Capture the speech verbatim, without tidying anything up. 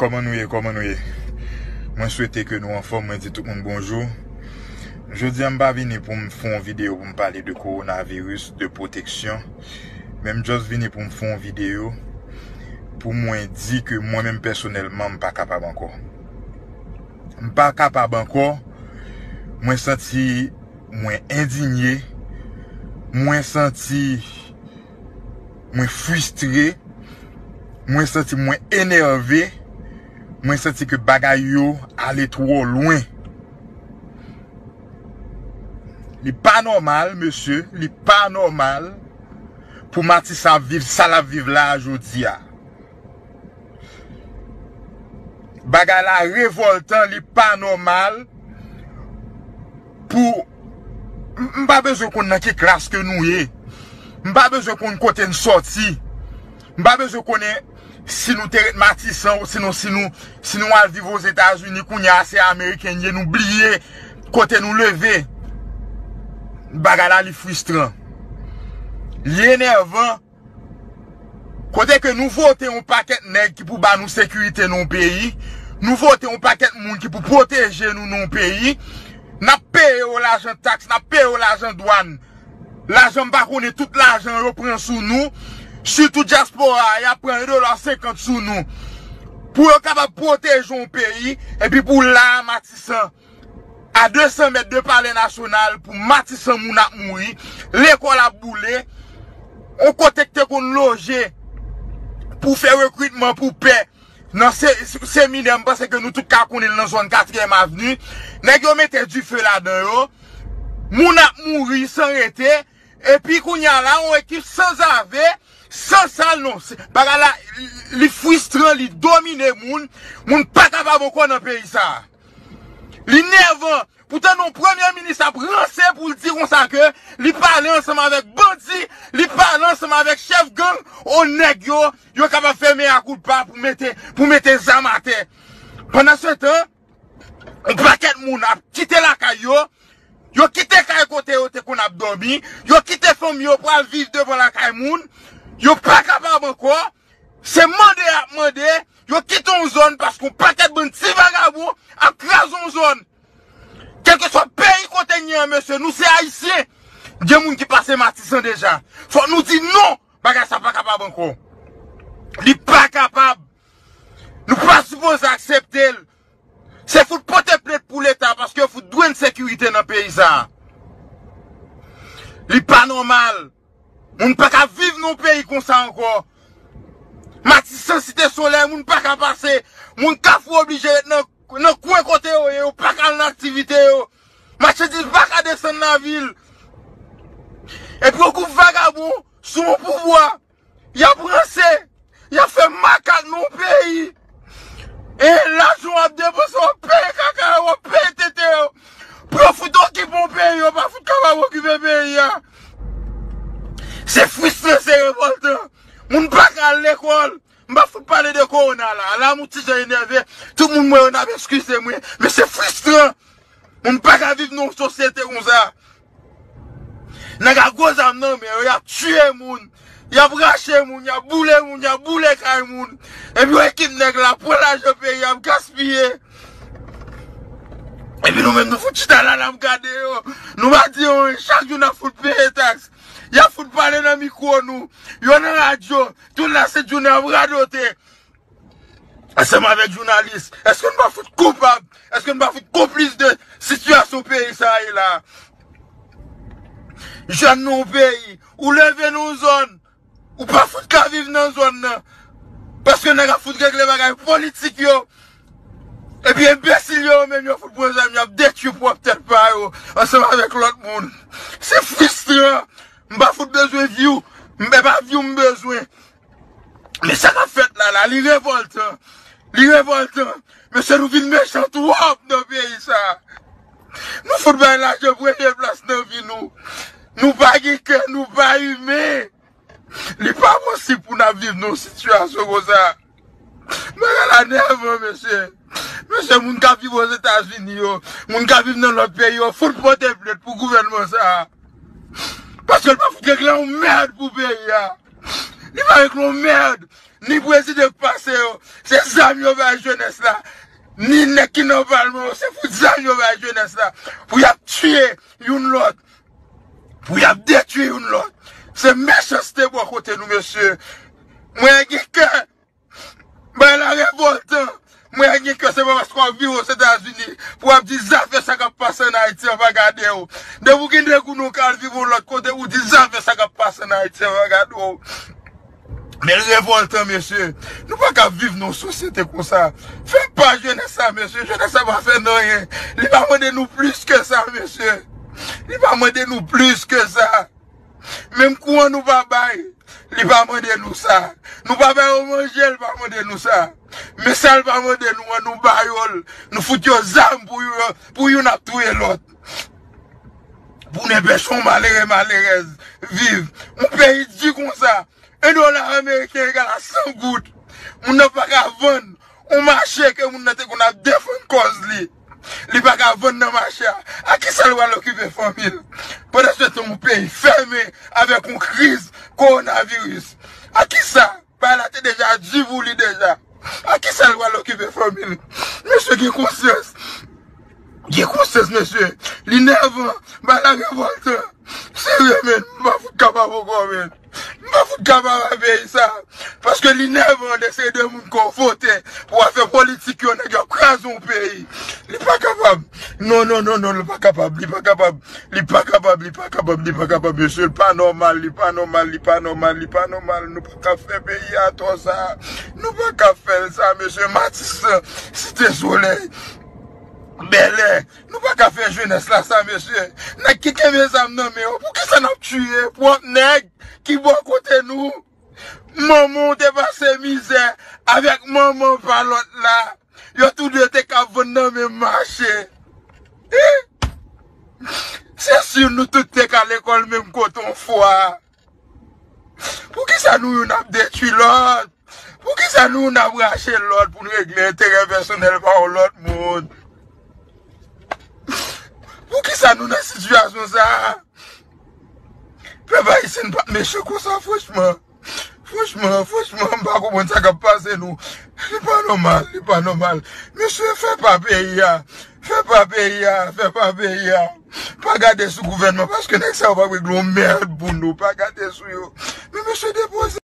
Kòman nou ye? Kòman nou ye? Mwen swete ke nou anfòm. Mwen di tout moun bonjou. Jodi a, m pa vini pou m fè yon videyo pou m pale de kowonaviris, de pwoteksyon. Men m just vini pou m fè yon videyo pou mwen di ke mwen menm pèsonèlman, m pa kapab ankò. M pa kapab ankò. Mwen santi mwen endinye. Mwen santi mwen fristre. Mwen santi mwen enève. Mwen santi ke bagay yo ale twò lwen. Li pa nòmal, mesye, li pa nòmal pou Matisan ap viv sa l ap viv la a jodi a. Bagay la revòltan, li pa nòmal pou, m, m pa bezwen konn nan ki klas ke nou ye. M pa bezwen konn kote n sòti. M pa bezwen konnen si nou te ret Matisan, osinon si nou, si nou al viv Ozetazini, kounye a se Ameriken n ye, nou bliye kote nou leve. Bagay la, li fristran. Li enèvan. Kote ke nou vote yon pakèt nèg ki pou ba nou sekirite nan yon peyi. Nou vote yon pakèt moun ki pou pwoteje nou nan yon peyi. N ap peye yo lajan taks, n ap peye yo lajan dwàn. Lajan, m pa konnen, tout lajan yo pran sou nou. Sitou dyaspora a, y ap pran yon dola senkant sou nou. Pou yo kapab pwoteje yon peyi, epi pou la a Matisan, a de san mèt de Palè Nasyonal, pou Matisan moun ap mouri, lekòl ap boule, yon kote k te konn loje pou fè rekritman pou pè, nan se, seminè, m panse ke nou tout ka konnen l nan zòn Katriyèm Avni. Nèg yo mete dife ladan yo. Moun ap mouri san rete. Epi kounye a la, yon ekip sanzave, sansal, non. Se, bagay la, li fristran, li domine moun. Moun pa kapab ankò nan peyi sa a. Li nèvan. Poutan, non, premye minis ap ranse pou l di konsa ke li pale ansanm avèk bandi, li pale ansanm avèk chèf gang, o nèg yo, yo kapab fè meyakoulpa pou mete, pou mete zam atè. Pandansetan, yon pakèt moun ap kite lakay yo, yo kite kay kote yo te konn ap dòmi, yo kite fanmi yo pou al viv devan lakay moun, yo pa kapab ankò, se mande y ap mande, yo kite yon zòn paske yon pakèt bann ti vagabon ap kraze yon zòn. Kèlkeswa peyi kote n ye an, mesye, nou se Ayisyen. Gen moun ki pase Matisan deja. Fòk nou di non, bagay sa pa kapab ankò. Li pa kapab. Nou pa sipoze aksepte l. Se fout pote plent pou Leta paske yo fout dwe n sekirite nan peyi sa a. Li pa nòmal. Moun pa ka viv nan yon peyi konsa ankò. Matisan, Site Solèy, moun pa ka pase. Moun Kafou oblije ret nan, nan kwen kote yo ye, yo pa ka al nan aktivite yo. Machandiz pa ka desann nan vil. Epi yon gwoup vagabon sou yon pouvwa, y ap ranse, y ap fè makak nan yon peyi. E lajan w ap depanse, w ap peye kaka yo, w ap peye tete yo. Pou yo fout okipe yon peyi, yo pa fout kapab okipe peyi a. Se fristran, se revòltan. Moun pa ka al lekòl. M pa fout pale de kowona la. La m yon ti jan enève. Tout moun mwen yo n ap eskize mwen. Men se fristran. Moun pa ka viv nan yon sosyete konsa. Nèg a gwo zam nan men yo, y ap tiye moun, y ap rache moun, y ap boule moun, y ap boule kay moun. Epi yon ekip nèg la pran lajan peyi a ap gaspiye. Epi nou menm nou fout chita la, la ap gade yo. Nou pa di yo anyen, chak jou n ap fout peye taks. Y ap fout pale nan mikwo nou. Yo nan radyo, tout la sent jounen ap radote. Ansanm avèk jounalis, èske nou pa fout koupab? Èske nou pa fout konplis de sitiyasyon peyi sa a ye la? Jèn nan yon peyi, ou leve nan yon zòn, ou pa fout ka viv nan zòn nan. Paske nèg ap fout regle bagay politik yo. Epi enbesil yo, yo menm yo fout pran zam, y ap detwi pwòp tèt pa yo, ansanm avèk lòt moun. Se fristran. M pa fout bezwen vi w. M pa vi w m bezwen. Men sa k ap fèt la, la, li revòltan. Li revòltan. Mesye, nou vin mechan twòp nan peyi sa. Nou fout bay lajan premye plas nan vi nou. Nou pa gen kè, nou pa imen. Li pa posib pou n ap viv nan yon sitiyasyon konsa. Bagay la nèvan, mesye. Mesye, moun k ap viv Ozetazini yo, moun k ap viv nan lòt peyi yo, fout pote plent pou gouvènman sa a. Paske l pa fout regle yon mèd pou peyi a. Li pa regle yon mèd. Ni prezidan k pase, Se yo, se zam yo bay jenès la. Ni nèg ki nan palman yo, se fout zam yo bay jenès la. Pou y ap tiye youn lòt. Pou y ap detwi youn lòt. Se mechanste bò kote nou, mesye. Mwen gen kè. Bay la revòltan. Mwen gen kè se pa paske w ap viv Ozetazini pou w ap di zafè sa k ap pase ann Ayiti an pa gade w. Depi w gen de goud ou ka al viv yon lòt kote, ou di zafè sa k ap pase ann Ayiti an pa gade w. Men l revòltan, mesye. Nou pa ka viv nan yon sosyete konsa. Fè pa jenès sa, mesye. Jenès sa pa fè n anyen. Li pa mande nou plis ke sa, mesye. Li pa mande nou plis ke sa. Menm kouran nou pa bay, li pa mande nou sa. Nou pa bay yo manje, li pa mande nou sa. Men sa l pa mande nou an, nou ba yo l. Nou fout yo zam pou yo, pou youn ap touye lòt. Pou nenpech yon malere, malerèz viv. Yon peyi di konsa, en dola ameriken egal a san goud. Moun nan pa ka vann yon mache ke moun nan te konn ap defann kòz li. Li pa ka vann nan mache a. A ki sa l pral okipe fanmi l? Pandan se tan, yon peyi fèmen avèk yon kriz kowonaviris. A ki sa? Bagay la te deja di pou li deja. A ki sa l pral okipe fanmi l? Mesye, gen konsyans. Gen konsyans, mesye. Li nèvan. Bagay la revòltan. Serye, men. M pa fout kapab ankò, men. M pa fout kapab a peyi sa. Paske li nèvan de se de moun ke w vote pou w al fè politik yo, nèg yo ap kraze yon peyi. Li pa kapab. Non, non, non, non, li pa kapab. Li pa kapab. Li pa kapab, li pa kapab, li pa kapab, mesye. Li pa nòmal, li pa nòmal, li pa nòmal, li pa nòmal. Nou pa ka fè peyi a tò sa. Nou pa ka fè l sa, mesye. Matisan, Site Solèy, Bèlè. Nou pa ka fè jenès la sa, mesye. Nèg ki kenbe zam nan men yo, poukisa n ap tiye pwòp nèg ki bò kote nou? Manman w te pase mizè avèk manman pa lòt la. Yo tou de te ka vann nan menm mache. Eh? Se si nou tout te ka lekòl menm kote yon fwa. Poukisa nou youn ap detwi lòt? Poukisa nou youn ap rache lòt pou n regle enterè pèsonèl pa yon lòt moun? Poukisa nou nan sitiyasyon sa a? Pèp ayisyen pa mechan konsa, franchman. Franchman, franchman, m pa konprann sa k ap pase nou. Li pa nòmal, li pa nòmal. Mesye, fè pa peyi a. Fè pa peyi a, fè pa peyi a. Pa gade sou gouvènman, paske nèg sa yo p ap regle yon mèd pou nou. Pa gade sou yo. Men mesye, depoze.